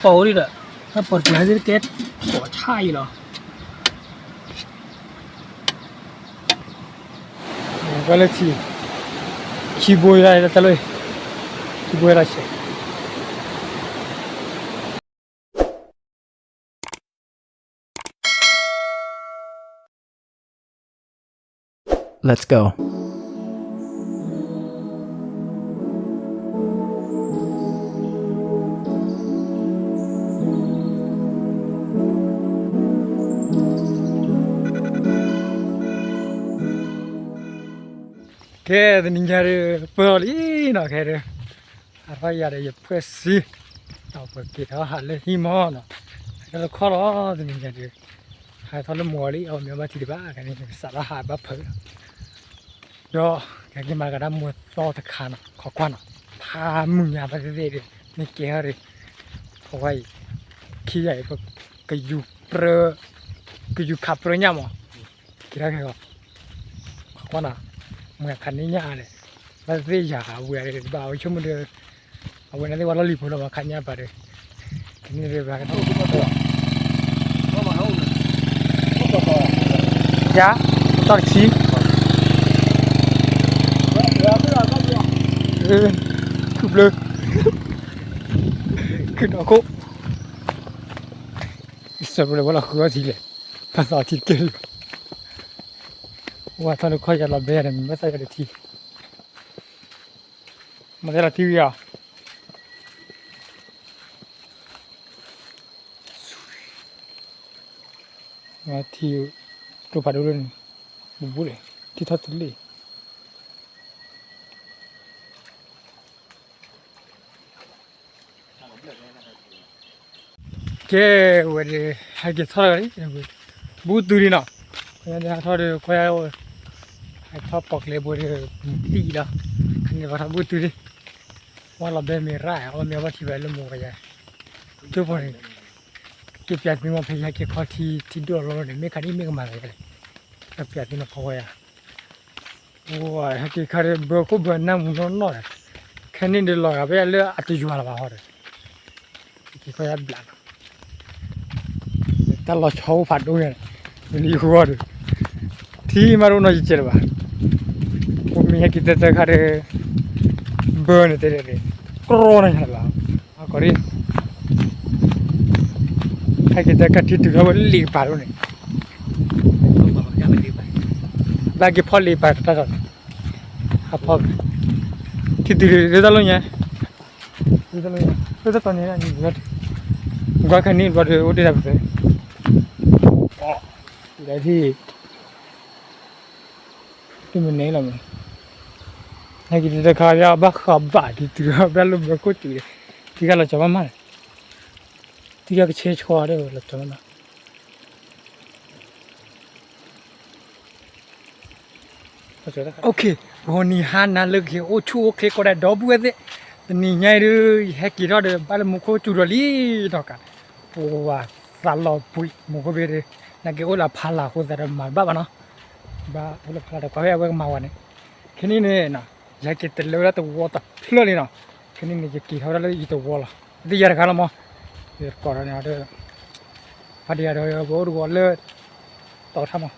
ပိာ်ဝဲဒၣ်ဒီး, တၢ်ပိာ်တပှဲၤဟဲကဲ ပိာ်ဆၣ်အံၤလီၤ. ဝဲလၢထံ, ခံဘိယါတၢ်လၢ, ခံဘိယါတၢ်ဆဲး Let's go. ကဲ တနံၤညါဒီး ပၢၢ်လံနီၤ ခဲဒီး ဟးထီၣ်ယၤဒီးယဖှဲၣ်စ့, ဒီးပက့ၤထီၣ်ဟးလၢဟံၣ်မးနီၤ, ဟဲထီၣ်လၢခီၣ်လီၤ တနံၤညါဒီး ဟးထီၣ်လၢမုၢ်ဂီၤလံ အဝဲမ့ၢ်ဘၣ်ထံတဘၣ် ကန့ၣ် စးထီၣ်ဟးဘၣ်ဖုးလီၤ, ဒီး ကက့ၤမၤကဒါမုၢ်သီတခါနီၤ ခိးကွၢ်နီၤ, ဖးမုၢ်ညါဘၣ်သ့ၣ်သ့ၣ်ဒီး မ့ၢ်ကဲထီၣ်ဒီး ဖဝါအံၤ ခံဂၤအံၤ ပကယူၤပြၢ ကယူၤခးပြၢညၣ်မး က့ၤထီၣ်ခဲဂီၤ, ခိးကွၢ်နီၤ, မုၢ်ခါန့ၣ်ညၣ်အါလဲၣ်, ဘၣ်သ့ၣ်ယၤအဝဲတဘၣ် အဝဲဆိကမိၣ်ဒီး အဝဲန့ၣ်သ့ၣ်ဝဲလီၢ်လံၤဖိလီၤမး ခါညၣ်ပာ်ဒီး ကန့ၣ်ဒီး ယၤ တၢ်တဆံ ခုၣ်ဘျၢ ခုၣ်ဒီးခိၣ် စၢၤပလဲၤဝဲလီၤဃုအီထံလဲၣ်, ဘၣ်သးထံတကဲလၢၤ, ဝဲထီၣ်လၢခီၣ်ယၤလီၤဘဲယၤန့ၣ် မ့ၢ်ဘၣ်သးယၤတထံ, မ့ၢ်သးလီၤထံဝံၤဧါ, ထံ ကျိဖးဒိၣ်လၢန့ၣ် ဘူးဘူးလဲၣ် ထံထီၣ်တလ့ၣ် ကဲ ဝဲဒီး ဟဲက့ၤထီၣ်လီၤလံ, ဘူးတုၤလံနီၤ, ဟဲထီၣ်ဒီး ကွၢ်ယၤ, ဟဲထီၣ်ပိာ်ကျဲဘိဒီး မုၢ်တံၢ်လီၤ, ခါန့ၣ်ဘၣ်ထီၣ်ဘူးတုၤလံ, ဝဲလီၤဘဲမ့ၢ်ရၣ် အီၣ်မ့ၢ်အီဘၣ်ထံဘၣ်လၢမုၢ်ဂီၤယၤ, ကၢၢ်ပီၤန့ၣ် က့ၤပျးသုမး ဖဲယဟဲက့ၤခီထံ ထံဒိၣ်အလီၢ်န့ၣ် မ့ၢ်ခါဒ်မ့ၢ်ကမၤသးလဲၣ်, ကပျးသုနီၤဖီဝဲယၤ ဟဲက့ၤခါဒီး ဘၢခိၣ်ဘၢနၢ်မူနီၢ်နီၢ်ဒီး, ခဲန့ၣ်ဒီးလီၤဂာ်ဘၣ်ယၤလၢအတယွၤလၢၤဘၣ်ဟီဒီး, က့ၤခီယၤဘျးနီၤ, တၢ်လီၤဆီအိၣ်ဖးဒိၣ်ညါန့ၣ်, မ့ၢ်လံဃုအီၤဒီး, ထံမးတအိၣ်နီတစဲးလၢၤဘၣ်, အိၣ်မ့ၢ်ဟဲက့ၤတၢ်တၢ်ခါဒီး, ဘၢန့ၣ်တဲဒၣ်န့ၣ်, ကြီနီၢ်ညါလၢၤဘၣ်, အကီၢ်ဒ် ဟဲက့ၤတၢ်ခါထံတုၤထီၣ်ဝဲလံာ်ကပၤဒိၣ်န့ၣ်, ဘၣ်က့ၤဖီၣ်လံာ်ပၤတၢ်ထီၣ်န့ၣ်, အဖီၣ်, ထံတုၤလၢတၢ်လီၢ်ညါ, လၢတၢ်လီၢ်ညါ, လၢတၢ်တီၤန့ၣ်, ကွၢ်ခဲန့ၣ်ဘျီဒီး အိၣ်တ့ၢ်တၢ်ပသဲ, အီၤ, ဒ်ထံ တမ့ၢ်န့ၣ်လီၤမး, ဟဲက့ၤတၢ်တၢ်ခါယဘၣ်ဃးဘၣ်ထံတုၤဘၣ်လၢဘၢခိၣ်တုၤဒီး, ထံဂၤလီၤကၠီမးမးန့ၣ်, ထံဂၤကဆဲးဆှီဒီးလီၤကၠီမးမး ဂီၤနံၤဟါနၤလၢကဟ့ၣ်အိၣ်ဆူၣ်အိၣ်ချ့ကိးဂၤဒဲး ဒီပုၢ်ဝဲၢ်သ့ၣ်, တနံၤညါအံၤဒုး ယဟဲက့ၤထီၣ်ဒီး ဘၣ်လၢမူခိၣ်စူၤဒီးလံနီၢ်ကး, ပဝဲသးလီၤပှံၤ မူခိၣ်ဘ့ၣ်ဒီး, နာ်က့အိၣ်လၢဖးလၢ်အဃိသတးဒီးမၤတဘၣ်ဘၣ်နီၤ, ဘၣ်အိၣ်လၢဖးလၢ်ဒီး ကွၢ်ဖဲအဝဲကမၤဝဲန့ၣ်, ခဲန့ၣ်န့ၣ်, ယဟဲက့ၤတလၢဝဲဒၣ်သဝီတဖျၢၣ်လံနီၤ, ခဲန့ၣ်န့ၣ် ယက့ၤထီၣ်ဝဲဒၣ်လၢယသဝီလီၤ, ဒ်ယၤတဂၤလီၤမး, ယတကိးဒီးန့ၣ်ဒီး ဖးဒံယၤဒီး ပအိၣ်တဝီလၢ တီၤထါမး,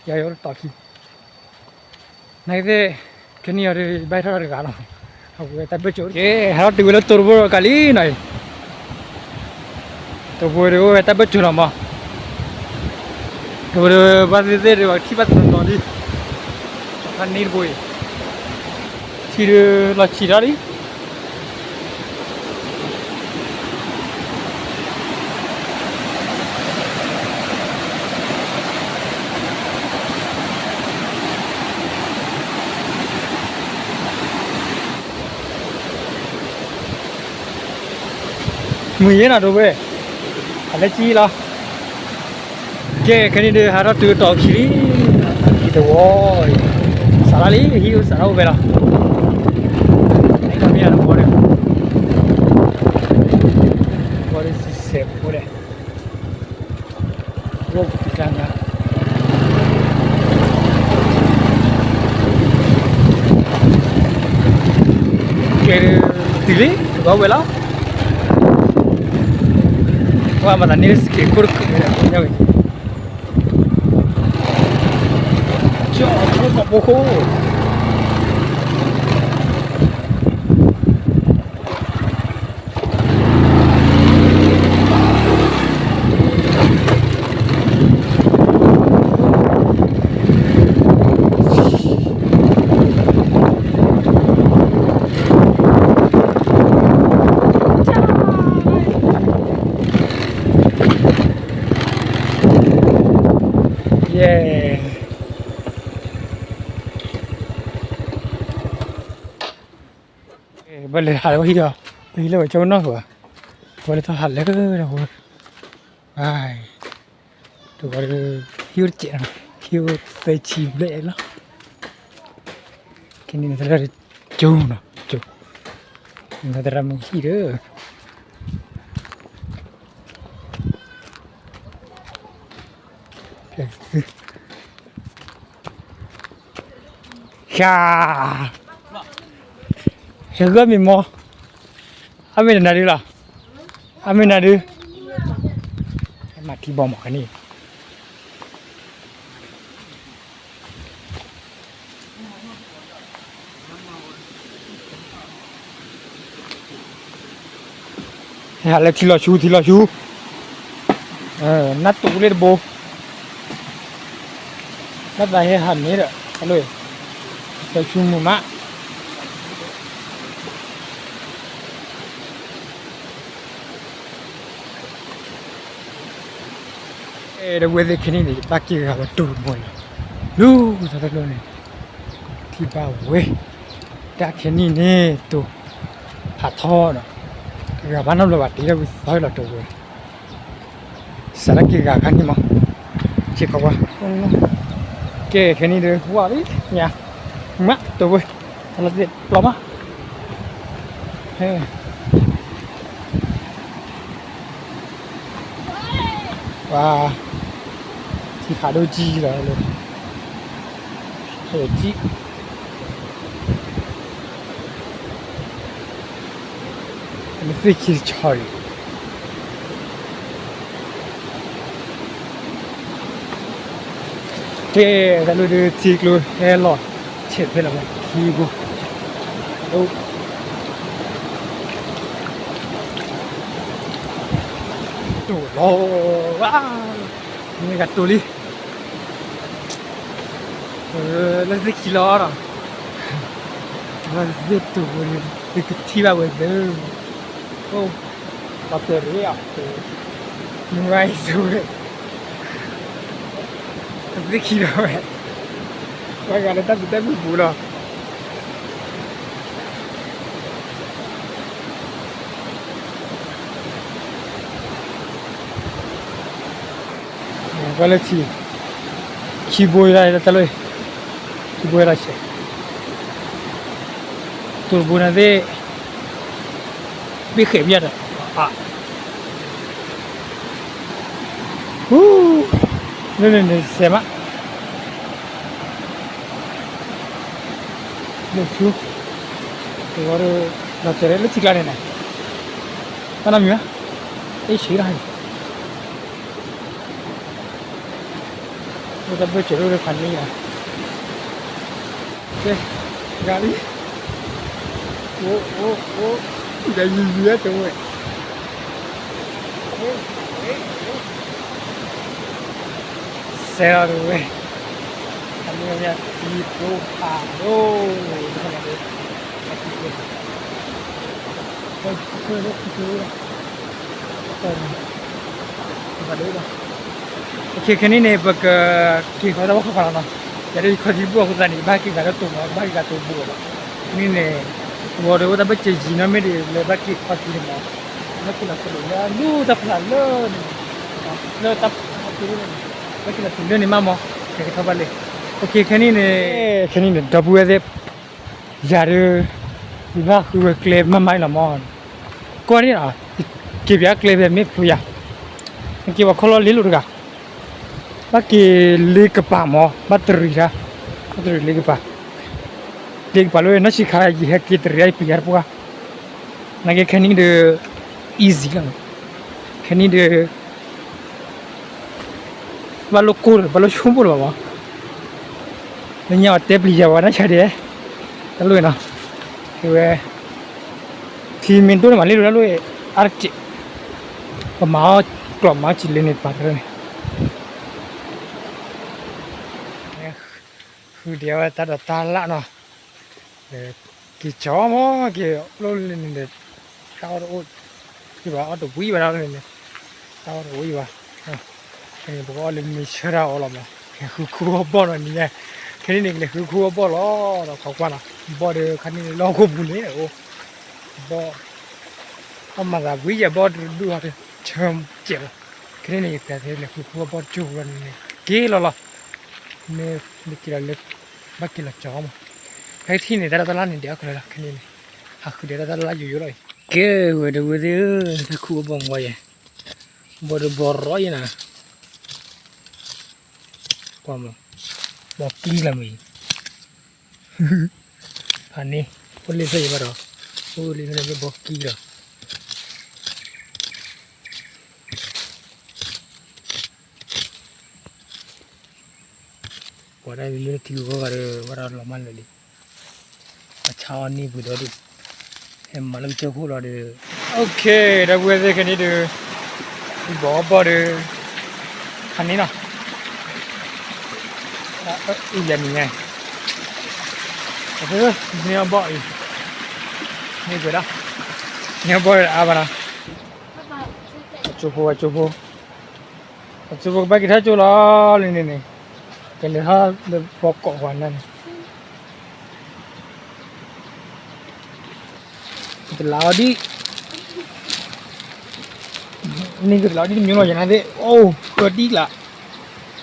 ယၤယအိၣ်တတီၤခံ, နာ်က့သ့ၣ်, ခဲန့ၣ်အံၤဒီး ဘၣ်ဟဲထီၣ်တဂၤလီၤ, အဝဲတၢ်ဘၢၣ်စၢၤ, ကဲ ဟဲထီၣ်တုၤဝဲလၢတိၤတဘိကလံနီၤအံၤ, တိၤတဘိဒီးအိၣ်ဝဲတၢ်ဘၢၣ်စၢၤလီၤမး, တိၤတဘိဒီး ဘၣ်သ့ၣ်သ့ၣ်ဒီး ပှၤကထံၣ်ဘၣ်တနီၤနီၤလံ, ဖးန့ၢ်တဘိအံၤ ထံဒီးလီၤဆံးထီၣ်လံ, မုၢ်ယဲၢ်နီၤ ဒိဝဲၢ်, အလဲၤကံလီၤ, ကဲ ခဲန့ၣ်ဒီး ဟးထီၣ်တုၤတီၤခံလံ, ဟံၣ်သဝီ, စးထီၣ်လံ ဟံၣ်အိၣ်စးထီၣ်အိၣ်ဝဲလီၤ, မ့ၢ်အသဝီဒီး, သဝီဒီးစံးစဲးဖိလဲၣ် ဝီပူၤတံၢ်တၢ်နါ, ကဲ, တုၤလံ တုၤဘၣ်ဝဲလီၤ, ပှၤမၤသးန့ၢ်စက့းခိၣ်တကုာ်ညါဝဲ, ကၠီၣ်ဖိကီၢ်ဖိဃိ ယဲၢ် ဘၣ်လဲၤဟးလၢဝဲဟံၣ်ဒီး ဝဲဟံၣ်လၢဝဲကၠီနီၢ်ဃီ, ဝဲလၢထီၣ်ဟးလၢဒီးဝဲ, တဝီဒီး ဟံၣ်အိၣ်တစဲး, ဟံၣ်အိၣ်သၢဆံဘျဲၣ်လီၤ, ကဲန့ၣ်တရၣ်ကၠိနီၤ, ကၠိ, နသရၣ်မုၣ်ဟံၣ်ဒီး ဃါ, ဟဲဂီၢ်မံၤမီၢ်, အမ့ၢ်နၤဒုလီၤ, အမ့ၢ်နၤဒု, ဟဲမၤထံဘီမီၢ်ခါန့ၣ် ဟဲဟးလၢထံလီၤဆူ ထံလီၤဆူ, နၢ်တူၢ်လၢတဘိ, ဘၣ်သးဟဲဟးန့ၣ်ဒီး အလိၣ်, လီၤဆူမုာ်မး ဒီးဝဲသ့ၣ်ခဲနံၣ်န့ၣ် ဘၣ်က့ၤဂၤဝဲတိၢ်တဘိန့ၣ်, လူၤသးတကျိန့ၣ်, ထံၣ်ဘၣ်ဝဲ, တၢ်ခဲနံၣ်န့ၣ် တိၢ်ဖးထီဒီး, ဂၤဘၣ်နီတဘျီဘၣ် တ့ထီၣ်ဝံၤသီလီၤတိၢ်ဝဲ, စးထီၣ်က့ၤဂၤခါန့ၣ်မး, စ့ၢ်ကီးဝဲ, ကဲခဲနံၣ်ဒီး ဝါလံ, ညါ, မးတိၢ်ဝဲ, အလီၤသ့ၣ်ပျီမး ဟဲ, ပှၤ, ထံခးဒိၣ်ကံလီၤ, ဟဲကံ, နသ့ၣ်ခံတဆီအံၤ, ကဲ, တၢ်လၢဒုးထံကျိဟဲလီၤ, ဆဲးဖဲလီၤမး ထံဘိ, တိၢ်လီၤ, မ့ၢ်ဂၤတိၢ်လံ, လၢသ့ၣ်ခံလီၤဒီး, လၢသ့ၣ်တိၢ်ဝဲန့ၣ် သုကထံၣ်ဘၣ်ဝဲသ့ၣ်, အိၣ်, ပှၤတဲရ့အီၤ, မုၢ်ဝါအံၤဝဲ, လၢသ့ၣ်ခံလီၤဝဲ, ပှၤဂၤလၢတၢ်သူတၢ်မုၢ်ပူၤလီၤ. ကွၢ်လၢထံ, ခံဘိယဲဒၣ်တၢ်လီၢ်, ခံဘိယဲဒၣ်ဆဲး, တိၢ်တဘိန့ၣ်သ့ၣ်, ဘ့ၣ်ဃဲးဘၣ်ဒီး, လၢန့ၣ်န့ၣ်စဲးမး လၢဆူ, တဝီဒီး, လီၤတဲာ်လၢထံကျါန့ၣ်န့ၣ်, ဘၣ်နီတမံၤဘၣ်, အ့ၣ်ဆံးတၢ်ဟဲန့ၣ်, လၢတၢ်ဘၢၣ်စၢၤလၢဖးန့ၣ်လီၤ, ကဲ, ဂၤလံ, အိၣ်, အိၣ်, အိၣ်, ဒီးယံၤယံၤတဝဲ စဲးလီၤတဝဲ, အမ့ၢ်ထံဖိဖးဒိၣ်, ဖးဒိၣ်, ဖးဒိၣ်, ခဲနံၣ်န့ၣ် ပကက့ၤဃီတၢ်ဘၣ်ဃးဃးလီၤနီၤ, ယၤဒ်ယခီၣ်ထံတဘိအဃိသတးန့ၣ် ယဘၣ်က့ၤဂၤလၢတိၢ်မး ယဘၣ်က့ၤဂၤတိၢ်ဘိလီၤ, ခဲနံၣ်န့ၣ်, ဝီၤဒီးအိၣ်တၢ်ဘၢၣ်စၢၤယံၤနီတမံၤဒီး လၢဘၣ်က့ၤခီၣ်ထံန့ၣ်မး, ဘၣ်က့ၤလီၤတုၤလၢန့ၣ်, လၢတၢ်ဖးထံန့ၣ်, ဘၣ်က့ၤလီၤတုၤလၢန့ၣ်မးမး, ကကထီၣ်ဘၣ်လဲၣ်, အိၣ်ခ့ခဲနံၣ်န့ၣ်, ခဲနံၣ်န့ၣ် ဒီပုၢ်ဝဲၢ်သ့ၣ်, ယၤဒီး, ယဘၣ်ဃုဝဲကျဲမးမးလီၤမး ကွၢ်န့ၣ်လီၤ, က့ၤပၠးကျဲဖဲမ့ၢ်ဖျိယၤ, နက့ၤပှၤခီလီၤလ့လိာ်တဂၤ, ဘၣ်က့ၤလ့ကပၤမး ဘၣ်တရံးတၢ်, ဘၣ်တရံးလ့ကပၤ, လ့ကပၤလၢနီၢ်ဆံးခါ ယဟဲက့ၤတရံးတၢ်ယပျံၤယၤတပှၢ်, နာ်က့ခဲနံၣ်ဒီး, easy လီၤ, ခဲနံၣ်ဒီး ဘၣ်လိၣ်ကိၢ်ဒီး ဘၣ်လိၣ်ဆိကမိၣ်ဒီးဘၣ်မး, လၢညါအီၤတဲပျံၤယၤဝဲဒၣ်ဆၢဒဲး, တၢ်လိၣ်နီၤ, ဝဲ ထံမ့ၢ်ဒိၣ်န့ၣ်မၤလံလိာ်တၢ်လိၣ်အါတက့ၢ်, ပမၤအီၣ်ကျီၢ်မၤအီၣ်စံးလ့န့ၣ် ပာ်တရၢန့ၣ် ဃုဒဲးဝဲတၢ်ဒီးတၢ်လၣ်နီၤ, က့ၤကၠီမး က့ၤလိၣ်လၢန့ၣ်ဒီး တၢ်အီၣ်တအိၣ်, က့ၤဘၣ်အီၣ်တဝံၤဘၣ်ဒၣ်န့ၣ်, တၢ်အီၣ်တအိၣ်ဘၣ်, ခဲန့ၣ် ပကအီၣ်လၢမ့ၢ်ဆၢတၢ်အီၣ်လီၤမး, ကလဲၤဃုခူအီၣ်ဘီၣ်နီၤနံၤညါ, ခဲန့ၣ်န့ၣ် ကလဲၤဃုခူအီၣ်ဘီၣ်လီၤဒီး ခိးကွၢ်နီၤ, ဘီၣ်ဒီးခါန့ၣ်လၢဟီၣ်ခိၣ်ပူၤန့ၣ် အိၣ်, ဘီၣ် အီၣ်မၤသးဝံၤယဲၢ်ဘီၣ်တဒူၣ်ဟီဒီး ဆၢကဲးလီၤ, ခဲန့ၣ်န့ၣ် ယပျဲသ့လဲၤဃုခူအီၣ်ဘီၣ်တကၠိၢ်ပူၤလီၤန့ၣ်န့ၣ် က့ၤလီၤလီၤ, မ့ၢ်က့ၤလီၤလၢ ဘၣ်က့ၤလီၤကၠီမး, ဖဲထံၣ်န့ၣ် တၢ်တၢ်လၣ်န့ၣ် ဒဲးအီၣ်ကလၢာ်လီၤ, ခဲန့ၣ်န့ၣ် ဟးဃုဒဲးတၢ်တၢ်လၣ်ယိယိလီၤအံၤ, ကဲဝဲဒီပုၢ်ဝဲၢ်သ့ၣ်ဧၢ, တၢ်ခူအီၣ်ဘီၣ်မးယဲၢ်, ဘီၣ်ဒီးဘီၣ်ရီယဲၢ်နၤ, ကွၢ်မး, ဘီၣ်ကံလီၤမးအံၤ ဖးန့ၣ် အိၣ်လၢဖဲအံၤဘၣ်ဒီး အိၣ်လၢဖဲန့ၣ်ဘီၣ်ကံလီၤ, ပှၤဒၣ်မ့ၢ်လၢထံဂုၤကီၢ်ဂၤဒီး ဘၣ်ဒီးလီၤမၢ်လၢာ်လံ, အဆါအီၣ်န့ၢ်ပှ့ၤဒီဒူၣ်, ဟဲမၤလၢကစၢၢ်ခိၣ်လီၤဒီး, အိၣ်ခ့ ဒီပုၢ်ဝဲၢ်သ့ၣ်ခဲန့ၣ်ဒီး ဘီၣ်ဘီၣ်ဒီး ဖးန့ၣ်နီၤ အံၤယၤနံၤညါ, န့ၢ်အီၣ်ဘီၣ်အံၤ, န့ၢ်ကွဲးဒၣ်, န့ၢ်အီၣ်ဘီၣ်အါဘၣ်နီၤ, အကၠိဖိ အကၠိဖိ, အကၠိဖိကဘၣ်က့ၤထီၣ်ကၠိလီၤလံန့ၣ်န့ၣ်, ကလဲၤထီၣ်လၢဘီၣ်ကိးပှၤန့ၣ်န့ၣ် ကတလးအီဒံၣ်, န့ၣ်ကတလးအီဒံၣ်တမံၤလီၤ ယနၤသ့ၣ်, အိၣ် ကဒံၣ်လး, တၢ်ကပီၤအိၣ်ဒံၣ်ဒီး, တၢ်ပီၤတကျါ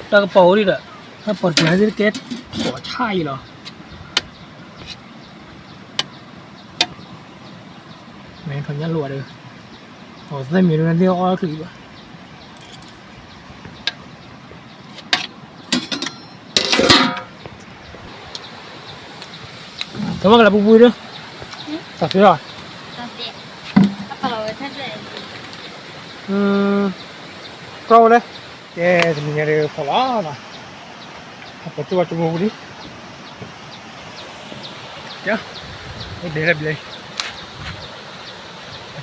သ့ၣ်တကဲ ပိာ်ဆၣ်အံၤလီၤ, မ့ၢ်ထီၣ်ညၣ်လိာ်ဒီး, အီသ့ၣ်မံၤဒ်နၤသ့ၣ်အီၣ်ချံဘၣ် ကမၣ်ကလၢပူၤပူၤဒီး, တၢ်သ့လီၤ, ကီၢ်ဝဲလဲၣ်, ကဲ တနံၤညါဒီးဖီၣ်လီၤနီၤ, အပှၤကၠိဝဲကၠိဖိပူၤလံ, ကဲ, အိၣ်ဒဲးလၢဘျဲ,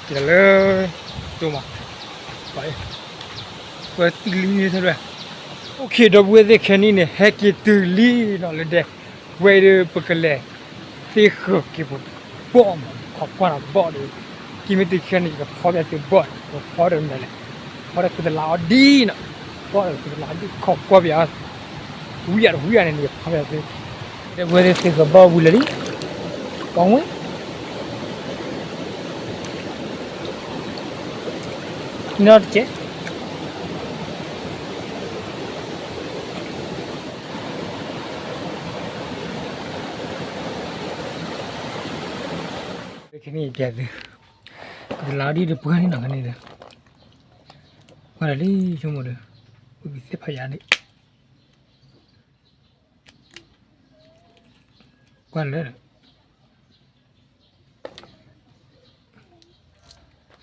ကဲလၢ, ကၠိမး, ပှၤတံၢ်လံန့ၣ်ထဲလဲၣ်, အိၣ်ခ့ ဒီပုၢ်ဝဲၢ်သ့ၣ်ခဲနံၣ်န့ၣ် ဟဲက့ၤတုၤလံနီၤလၢဒဲး, ဝဲဒီးပကလဲၤ သ့ၣ်ဃၢၤက့ၤပဘီၣ်မး ခိးကွၢ်နီၤဘီၣ်ဒီး, က့ၤမ့ၢ်တုၤခဲန့ၣ် ယကဖီပၠးသုဘီၣ်, ယကဖီဒီးမနုၤလဲၣ်, ဖီဒီးကတလးအီဒံၣ်နီၤ, ဘီၣ်ဒီးကတလးအီဒံၣ် ခိးကွၢ်ပၠး, ဝံယၤတဝံယၤန့ၣ် ယကဖီပၠးသု, ဒီပုၢ်ဝဲၢ်သ့ၣ်ဃၢၤဘီၣ်ဝံၤလၢာ်လံ, ကီၢ်ဝဲ နီတကဲး ခဲန့ၣ်ယပျးသု, ကတလးအီဒံၣ်ဒီးပှၢ်န့ၣ်နီၤ ခဲန့ၣ်ဒီး, ပှၢ်လၢာ်လံ ဆိကမိၣ်ဒီး, ဝံသ့ၣ်ဖးယၤန့ၣ်, ပှၢ်လၢာ်ဒီး,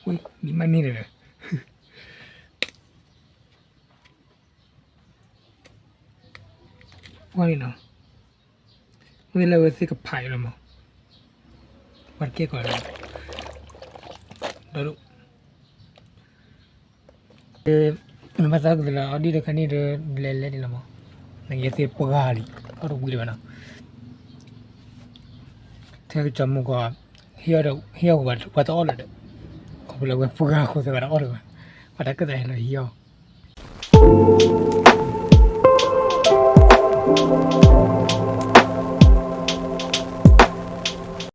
ဝံ မံမးန့ၣ်ဒီး, ပှၢ်န့ၣ်နီၤ, မ့ၢ်လၢဝဲသ့ၣ်ကဖးအံၤလီၤမး, ပှၢ်တကဲကီးလီၤ, ဒီး, မ့ၢ်ဘၣ်သးကတလးအီဒံၣ်ဒီးခဲန့ၣ်ဒီး လဲၤလဲၤဒံးလီၤမး, နကသ့ၣ်ပှၢ်လံ, အီၣ်တဝံၤလၢၤဘၣ်နီၤ, ထဲကစီၤမိၢ်ကီး, ဟ့ၣ်အီၣ်ဒီး ဟ့ၣ်အီၣ်ဝဲပှၤတအီၣ်လၢၤဒီး, ခီဖျိလၢဝဲပှၢ်ဃိသတးပှၤတအီၣ်လၢၤဘၣ်, ပှၤတၢ်ကဲသးဟဲလီၤဟ့ၣ်အီၣ်